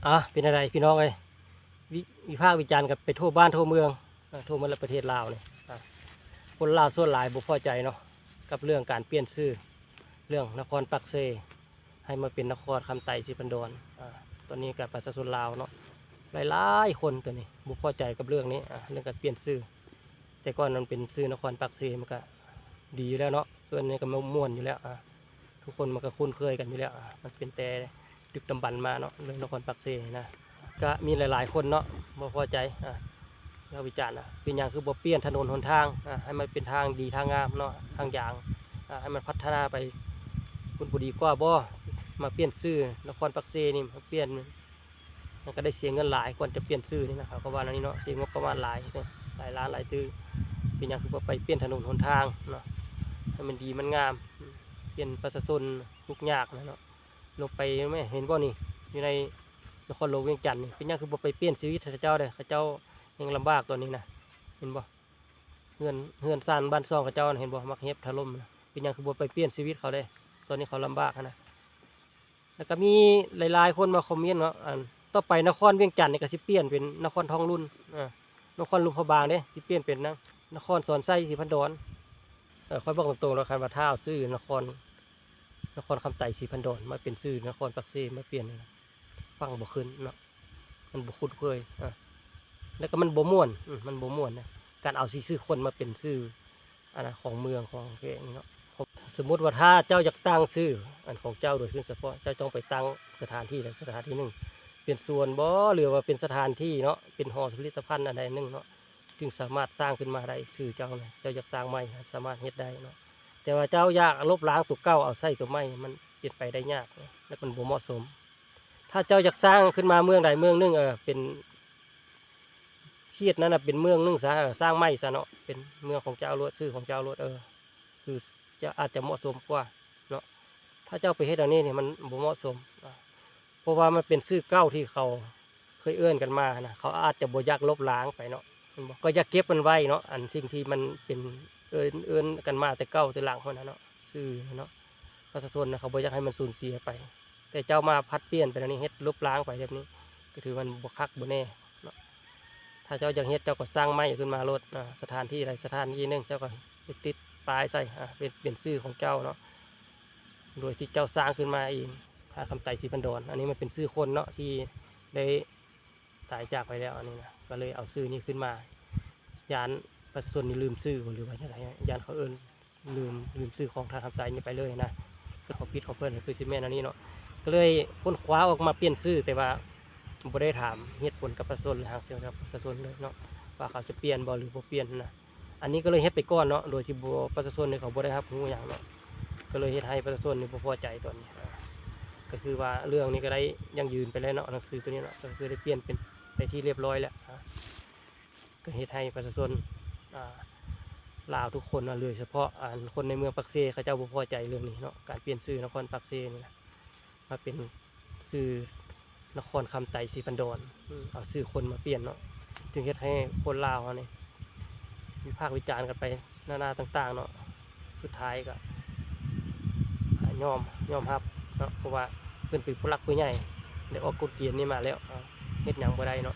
ອ່າ ເປັນຈັ່ງໃດພີ່ນ້ອງເອີຍ ວິ ວິພາກວິຈານກັນໄປທົ່ວບ້ານທົ່ວເມືອງ ເອີ ທົ່ວໝົດລະປະເທດລາວນີ້ ອ່າ ຄົນລາວສ່ວນຫຼາຍບໍ່ພໍໃຈເນາະ ກັບເລື່ອງການປ່ຽນຊື່ ເລື່ອງນະຄອນປາກເຊ ໃຫ້ມາເປັນນະຄອນຄຳໄຕສີພັນດອນ ອ່າ ຕອນນີ້ກໍປະຊາຊົນລາວເນາະ ຫຼາຍໆຄົນຕອນນີ້ບໍ່ພໍໃຈກັບເລື່ອງນີ້ ອ່າ ເລື່ອງການປ່ຽນຊື່ ແຕ່ກ່ອນມັນເປັນຊື່ນະຄອນປາກເຊ ມັນກະດີຢູ່ແລ້ວເນາະ ເອີ້ນຫຍັງກໍມ່ວນຢູ່ແລ້ວ ອ່າ ທຸກຄົນມັນກໍຄຸ້ນເຄີຍກັນຢູ່ແລ້ວ ອ່າ ມັນເປັນແຕ່ດຶກດຳບັນມາເນາະ ເລື່ອງນະຄອນປາກເຊນະ ກະມີຫຼາຍໆຄົນເນາະ ບໍ່ພໍໃຈ ອ່າ ວິພາກວິຈານ ອ່າ ເປັນຫຍັງຄືບໍ່ປ່ຽນຖະໜົນຫົນທາງ ອ່າ ໃຫ້ມັນເປັນທາງດີທາງງາມເນາະ ທາງຢາງ ອ່າ ໃຫ້ມັນພັດທະນາໄປ ມັນບໍ່ດີກວ່າບໍ່ ມາປ່ຽນຊື່ນະຄອນປາກເຊນີ້ ມາປ່ຽນ ມັນກໍໄດ້ເສຍເງິນຫຼາຍ ກ່ອນຈະປ່ຽນຊື່ນີ້ນະ ເຂົາກໍວ່າແນວນີ້ເນາະ ເສຍງົບປະມານຫຼາຍ ຫຼາຍລ້ານຫຼາຍຕື້ ເປັນຫຍັງຄືບໍ່ໄປປ່ຽນຖະໜົນຫົນທາງເນາະ ໃຫ້ມັນດີມັນງາມ ປ່ຽນປະຊາຊົນທຸກຍາກນະເນາະ ລົງໄປແມ້ ເຫັນບໍ່ນີ້ ຢູ່ໃນນະຄອນຫຼວງວຽງຈັນນີ້ ເປັນຫຍັງຄືບໍ່ໄປປ່ຽນຊີວິດເຂົາເຈົ້າເດ້ ເຂົາເຈົ້າຍັງລຳບາກຕອນນີ້ນະ ເຫັນບໍ່ ເຮືອນ ເຮືອນຊານບ້ານຊ່ອງເຂົາເຈົ້ານະ ເຫັນບໍ່ ມັກເຫັບຖະຫຼົ່ມນະ ເປັນຫຍັງຄືບໍ່ໄປປ່ຽນຊີວິດເຂົາເດ້ ຕອນນີ້ເຂົາລຳບາກຫັ້ນນະ. ແລ້ວກໍມີຫຼາຍໆຄົນມາຄອມເມັນເນາະ ອັນ ຕໍ່ໄປນະຄອນວຽງຈັນນີ້ກໍຊິປ່ຽນເປັນນະຄອນທອງລຸນ ເອີ ນະຄອນຫຼວງພະບາງເດ້ ຊິປ່ຽນເປັນນະ ນະຄອນສອນໄຊສີພັນດອນ ເອີ ຂ້ອຍບອກຕົງໆ ແລ້ວ ຄັນວ່າຖ້າເອົາຊື່ນະຄອນ ນະຄອນຄຳໄຕສີພັນດອນ ມາເປັນຊື່ນະຄອນປາກເຊ ມາປ່ຽນນີ້ນະ ຟັງບໍ່ຂຶ້ນເນາະ ມັນບໍ່ຄຸ້ນເຄີຍ ເອີ ແລ້ວກໍມັນບໍ່ມ່ວນ ອື ມັນບໍ່ມ່ວນນະ ການເອົາຊື່ ຊື່ຄົນມາເປັນຊື່ ອັນນະ ຂອງເມືອງຂອງແຂວງນີ້ເນາະ. ສົມມຸດວ່າຖ້າເຈົ້າຢາກຕັ້ງຊື່ອັນຂອງເຈົ້າໂດຍໂດຍສະເພາະ ເຈົ້າຕ້ອງໄປຕັ້ງສະຖານທີ່ໃດສະຖານທີ່ໜຶ່ງ ເປັນສວນບໍ ຫຼືວ່າເປັນສະຖານທີ່ເນາະ ເປັນຫໍຜະລິດຕະພັນອັນໃດໜຶ່ງເນາະ ຈຶ່ງສາມາດສ້າງຂຶ້ນມາໄດ້ຊື່ເຈົ້ານະ ເຈົ້າຢາກສ້າງໃໝ່ສາມາດເຮັດໄດ້ເນາະ ແຕ່ວ່າເຈົ້າຢາກລົບລ້າງຕົວເກົ່າເອົາໃສ່ຕົວໃໝ່ ມັນເປັນໄປໄດ້ຍາກ ແລະ ມັນບໍ່ເໝາະສົມ. ຖ້າເຈົ້າຢາກສ້າງຂຶ້ນມາເມືອງໃດເມືອງໜຶ່ງ ເອີ ເປັນເຂດນັ້ນນະ ເປັນເມືອງໜຶ່ງຊະ ເອີ ສ້າງໃໝ່ຊະເນາະ ເປັນເມືອງຂອງເຈົ້າໂລດ ຊື່ຂອງເຈົ້າໂລດ ເອີ ຄືຈະ ອາດຈະເໝາະສົມກວ່າເນາະ. ຖ້າເຈົ້າໄປເຮັດແນວນີ້ນີ້ ມັນບໍ່ເໝາະສົມ ເພາະວ່າມັນເປັນຊື່ເກົ່າທີ່ເຂົາເຄີຍເອີ້ນກັນມານະ ເຂົາອາດຈະບໍ່ຢາກລົບລ້າງໄປເນາະ ແມ່ນບໍ່? ກໍຢາກເກັບມັນໄວ້ເນາະ ອັນສິ່ງທີ່ມັນເປັນ ເອີ້ນ ເອີ້ນກັນມາແຕ່ເກົ່າແຕ່ຫຼັງພຸ້ນນະເນາະ ຊື່ເນາະ ປະຊາຊົນນະ ເຂົາບໍ່ຢາກໃຫ້ມັນສູນເສຍໄປ ແຕ່ເຈົ້າມາຜັດປ່ຽນໄປແນວນີ້ ເຮັດລົບລ້າງໄປແບບນີ້ ກໍຖືວ່າມັນບໍ່ຄັກບໍ່ແນ່ເນາະ. ຖ້າເຈົ້າຢາກເຮັດ ເຈົ້າກໍສ້າງໃໝ່ຂຶ້ນມາໂລດ ອາ ສະຖານທີ່ໃດສະຖານທີ່ໜຶ່ງ ເຈົ້າກໍໄປຕິດປ້າຍໃສ່ ອາ ເປັນ ເປັນຊື່ຂອງເຈົ້າເນາະ ໂດຍທີ່ເຈົ້າສ້າງຂຶ້ນມາເອງ ທ່າຄຳໄຕສີພັນດອນ ອັນນີ້ມັນເປັນຊື່ຄົນເນາະ ທີ່ໄດ້ຕາຍຈາກໄປແລ້ວ ອັນນີ້ນະ ກໍເລີຍເອົາຊື່ນີ້ຂຶ້ນມາ ຢ້ານປະຊາຊົນນີ້ລືມຊື່ ຫຼືວ່າຈັ່ງໃດ ຢ້ານເຂົາເອີ້ນ ລືມ ລືມຊື່ຂອງທ່ານຄຳໄຕນີ້ໄປເລີຍນະ ເຂົາຜິດຂອງເພິ່ນ ຄືຊິແມ່ນອັນນີ້ເນາະ ກໍເລີຍຄົ້ນຄວ້າອອກມາປ່ຽນຊື່ ແຕ່ວ່າບໍ່ໄດ້ຖາມເຫດຜົນກັບປະຊາຊົນ ຫຼືຫາງສຽງຈາກປະຊາຊົນເລີຍເນາະ ວ່າເຂົາຈະປ່ຽນບໍ່ ຫຼືບໍ່ປ່ຽນນະ. ອັນນີ້ກໍເລີຍເຮັດໄປກ່ອນເນາະ ໂດຍທີ່ບໍ່ ປະຊາຊົນນີ້ເຂົາບໍ່ໄດ້ຮັບຮູ້ຫຍັງເນາະ ກໍເລີຍເຮັດໃຫ້ປະຊາຊົນນີ້ບໍ່ພໍໃຈຕອນນີ້ ອາ ກໍຄືວ່າເລື່ອງນີ້ກໍໄດ້ຢັ້ງຢືນໄປແລ້ວເນາະ ໜັງສືຕົວນີ້ເນາະ ກໍຄືໄດ້ປ່ຽນເປັນ ເປັນທີ່ຮຽບຮ້ອຍແລ້ວ ອາ ກໍເຮັດໃຫ້ປະຊາຊົນ ອ່າ ລາວທຸກຄົນນະ ໂດຍສະເພາະ ອັນ ຄົນໃນເມືອງປາກເຊ ເຂົາເຈົ້າບໍ່ພໍໃຈເລື່ອງນີ້ເນາະ ການປ່ຽນຊື່ນະຄອນປາກເຊນີ້ນະ ມາເປັນຊື່ນະຄອນຄຳໄຕສີພັນດອນ ເອົາຊື່ຄົນມາປ່ຽນເນາະ ຈຶ່ງເຮັດໃຫ້ຄົນລາວເຮົານີ້ວິພາກວິຈານກັນໄປນານາຕ່າງໆເນາະ ສຸດທ້າຍກໍ ອ່າ ຍອມ ຍອມຮັບເນາະ ເພາະວ່າເພິ່ນເປັນຜູ້ຫຼັກຜູ້ໃຫຍ່ ໄດ້ອອກກົດເກນນີ້ມາແລ້ວ ເຮັດຫຍັງບໍ່ໄດ້ເນາະ